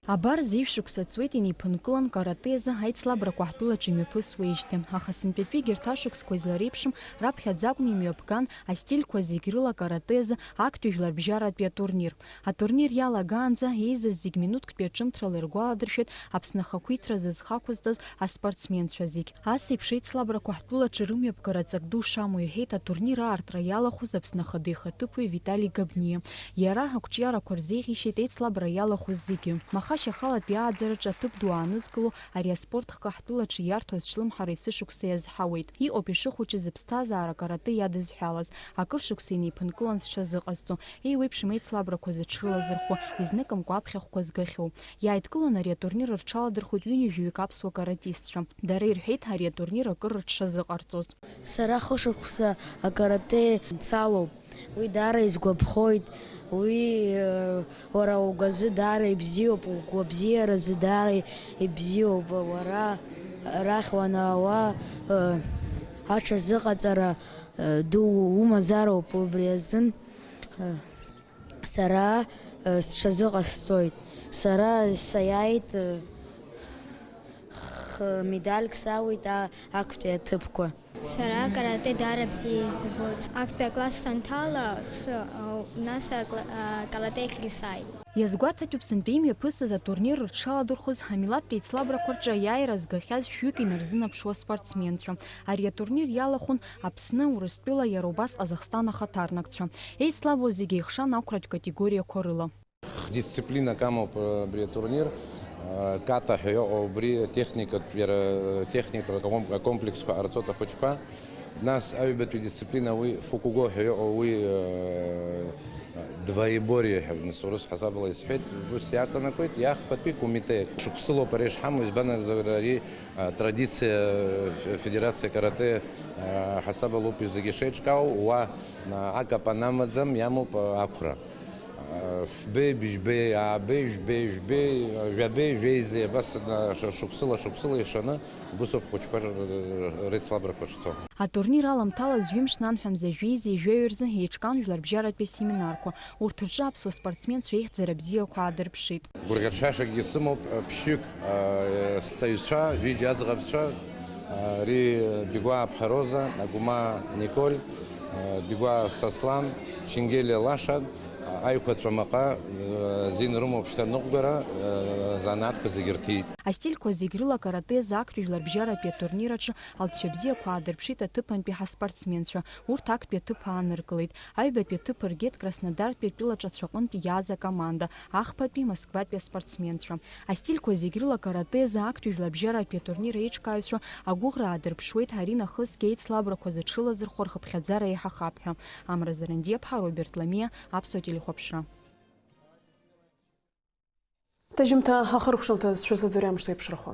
Абар, зеижә шықәса ҵуеит инеиԥынкылан каратэ азы аицлабрақәа ҳтәылаҿы имҩаԥысуеижьҭеи. Аха сынтәатәи егьырҭ ашықәсқәа излареиԥшым раԥхьаӡакәны имҩаԥган астильқәа зегь рыла каратэ азы актәи жәларбжьаратәи атурнир. Атурнир иалагаанӡа еизаз зегь минуҭктәи аҿымҭрала иргәаладыршәеит Аԥсны ахақәиҭра зызхақәызҵаз аспортсменцәа зегь. Ас еиԥш еицлабрақәа ҳтәылаҿы рымҩаԥгара ҵак ду шамоу иҳәеит атурнир аартра иалахәыз Аԥсны Ахада ихаҭыԥуаҩ Витали Габниа. Иара ақәҿиарақәа рзеиӷьеишьеит еицлабра иалахәыз зегьы. Маха Ашьахалатәи ааӡараҿы аҭыԥ ду аанызкыло, ари аспорт хкы ҳтәылаҿы иарҭо азҿлымҳара есышықәса иазҳауеит. Иҟоуп ишыхәыҷыз иԥсҭазаара акарате иадызҳәалаз. Акыр шықәса инеиԥынкылан зҽазыҟазҵо, еиуеиԥшым еицлабрақәа зыҽрылазырхәо, изныкымкәа аԥхьахәқәа згахьоу. Иааидкыланы ари атурнир рҽаладырхәит ҩынҩажәаҩык аԥсуа каратистцәа. Дара ирҳәеит, ари атурнир акыр рҽшазыҟарҵоз. Сара хышықәса акарате мцалоуп. Уи даара исгәаԥхоит. Уи, э, уара угазы даара ибзиоуп, угәабзиаразы даара ибзиоуп. Уара арахь уанаауа, э, аҽазыҟаҵара, э, ду умазароуп. Убри азын, э, сара, э, сҽазыҟасҵоит. Сара саиааит, э, х-, медальк сауит, а, актәи аҭыԥқәа. Сара акарате даара бзиа избоит. Актәи акласс санҭала, с-, а, нас акла-, а, акарате ахь сааит. Иазгәаҭатәуп сынтәа имҩаԥысыз атурнир рҽаладырхәыз амилаҭтә еицлабрақәа рҿы аиааира згахьаз шәҩык инарзынаԥшуа спортсменцәа. Ари атурнир иалахәын Аԥсны, Урыстәыла, иара убас Ҟазахстан ахаҭарнакцәа. Еицлабуаз зегьы еихшан ақәратә категориақәа рыла. Хдисциплинак амоуп, э, абри атурнир. Э, ката ҳәа иҟоу убри техникатә, иара техникатә аком-, акомплексқәа ҟарҵоит ахәыҷқәа. Нас аҩбатәи дисциплина уи фукуго ҳәа иҟоу уи, э, двоеборие ҳәа, нас урыс ҳасабала исҳәеит, ус иаҵанакуеит, иахԥатәи кумите. Шықәсылоуп ари ишҳамоу, избан акәзар ари, э, традициа, э, федерациа карате, э, ҳасабалоуп зегьы шеиҿкаау, уа, э, акапан амаӡам, иамоуп, э, ақәра. Фбеи, бжьбеи, аабеи, жәбеи, жәбеи, жәабеи, жәеизеи, абас, на, ш-, шықәсыла, шықәсыла ишаны, убыс ауп ҳхәыҷқәа р-, р-, реицлабрақәа шцо. Атурнир аламҭалаз ҩымш нанҳәа мза жәеизеи жәаҩа рзы еиҿкаан жәларбжьаратәи асеминарқәа. Урҭ рҿы аԥсуа спортсменцәа еихьӡара бзиақәа аадырԥшит. Гәырӷьаҽашакгьы сымоуп, ԥшьҩык, а, сҵаҩцәа, ҩыџьа аӡӷабцәа, а, ари Бигәаа Ԥҳа Роза, Агәмаа Николь, а, Бигәаа Сослан, Ченгелиа Лаша, Аиқәаҵәа маҟа, э, зин рымоуп шьҭа ныҟәгара, э, занааҭқәа зегьы рҭиит. Астильқәа зегь рыла каратэ азы актәи жәларбжьаратәи атурнир аҿы алҵшәа бзиақәа аадырԥшит аҭыԥантәи ҳаспортсменцәа, урҭ актәи аҭыԥ ааныркылеит. Аҩбатәи аҭыԥ ргеит Краснодартәи атәылаҿацәа аҟынтә иааз акоманда, ахԥатәи Москватәи аспортсменцәа. Астильқәа зегь рыла каратэ азы актәи жәларбжьаратәи атурнир аиҿкааҩцәа агәыӷра аадырԥшуеит, ари нахысгьы аицлабрақәа зыҽрылазырхәо рхыԥхьаӡара еиҳахап ҳәа. Амра Зарандиаԥҳа, Роберт Ламиа, Аԥсуа телехәаԥшра. Ҭыжьымҭа ахыркәшамҭа зцәыӡлаӡоу амш зеиԥшрахо.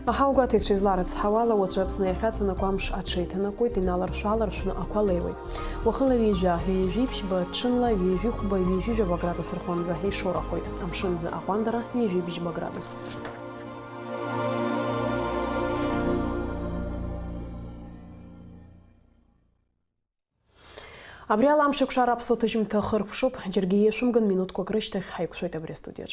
Аҳауагәаҭаҩцәа изларыцҳауала, уаҵәы Аԥсны иахьаҵанакуа амш аҽеиҭанакуеит, иналаршә-ааларшәны ақәа леиуеҩуеит. Уахынла ҩажәа, ҩажәи ԥшьба, ҽынла ҩажәи хәба, ҩажәи жәаба градус рҟынӡа ишоурахоит. Амшын аӡы аҟәандара ҩажәи бжьба градус. Абри ала амш еиқәшара аԥсуа ҭыжьымҭа хыркәшоуп, џьаргьы иашәымган, минуҭқәак рышьҭахь ҳаиқәшәоит абри астудиаҿ.